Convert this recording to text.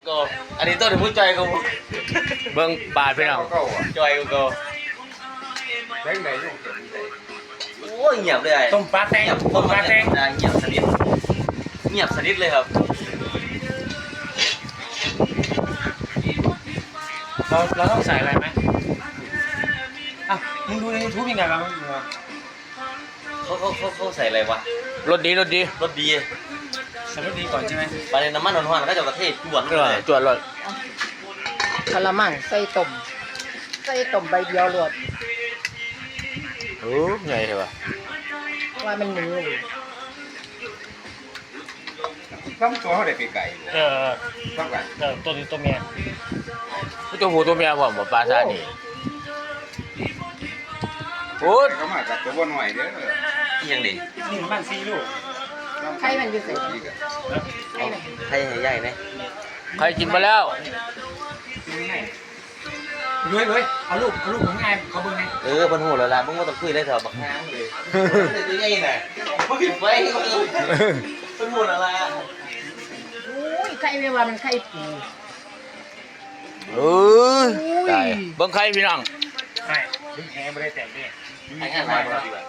ກໍອັນນີ້ຕ້ອງໄດ້ຜູ້ຈ່ອຍກວ່າໝູ່. ເບິ່ງປາພີ່ນ້ອງ ເກົ່າໆ ຈ່ອຍກວ່າເກົ່າ. ແບງໃດລູກ? ໂອ້ຍ ງຽບເລີຍອ້າຍ. ຕົ້ມປາແຕງ ງຽບ ຕົ້ມປາແຕງ ງຽບສະໜິດ ງຽບສະໜິດເລີຍຄັບ. ເຮົາ ເຮົາຕ້ອງໃສ່ອະໄລໄໝ? ອ້າວ ມຶງດູໃນຢູທູບຍັງໄງວະ? ເຂົາ ເຂົາ ເຂົາ ເຂົາໃສ່ອະໄລວະ? ລົດດີ ລົດດີ ລົດດີ. ໃສ່ລົດດີກ່ອນໃຊ່ໄໝ? ບາດນີ້ນ້ຳມັນຮ້ອນໆ ເຂົາເຈົ້າກໍເທຈວດ ເອີ ເລີຍ ຈວດໂລດ. ກະລະມັງໃສ່ຕົ້ມ ໃສ່ຕົ້ມໃບດຽວໂລດ. ໂອ້ ໃຫຍ່ແທ້ວະ ວ່າມັນໝູ. ລຳຕົວເຮົາໄດ້ໄປໄກບໍ່? ເອີ ສ່ຳກັນ ເອີ ຕົວນີ້ຕົວເມຍ. ຕົວຜູ້ຕົວເມຍພ້ອມບໍ່ ປາຊານີ້? ໂອ້ຍ ເຂົາມາກັບຕົວບໍ່ນ້ອຍເດີ. ອີ່ຫຍັງນີ້? ນີ້ປະມານສີ່ໂລ. ໄຂ່ມັນຢູ່ໃສ? ໄຂ່ມັນ ໄຂ່ໃຫ້ຍາຍແດ່. ໄຂ່ກິນມາແລ້ວ. ເອີຍ ເອີຍ ເອົາລູກ ເອົາລູກຂອງອ້າຍເຂົາເບິ່ງແດ່. ເອີ ເພິ່ນຮູ້ແລ້ວລະ ມຶງບໍ່ຕ້ອງຄຸຍເລີຍ ເຖົ້າບັກຫາເອີຍ. ຕົວໃຫຍ່ນະ ບໍ່ຂຶ້ນໄປ ເພິ່ນຮູ້ແລ້ວລະ. ໂອ້ຍ ໄຂ່ແມ່ນວ່າມັນໄຂ່ປູ. ເອີຍ ໂອ້ຍ ຕາຍ ເບິ່ງໄຂ່ພີ່ນ້ອງ. ໄຂ່ ດຶງແຫບໍ່ໄດ້ແຕກເດ້. ໄຂ່ງາມຫຼາຍບໍ່?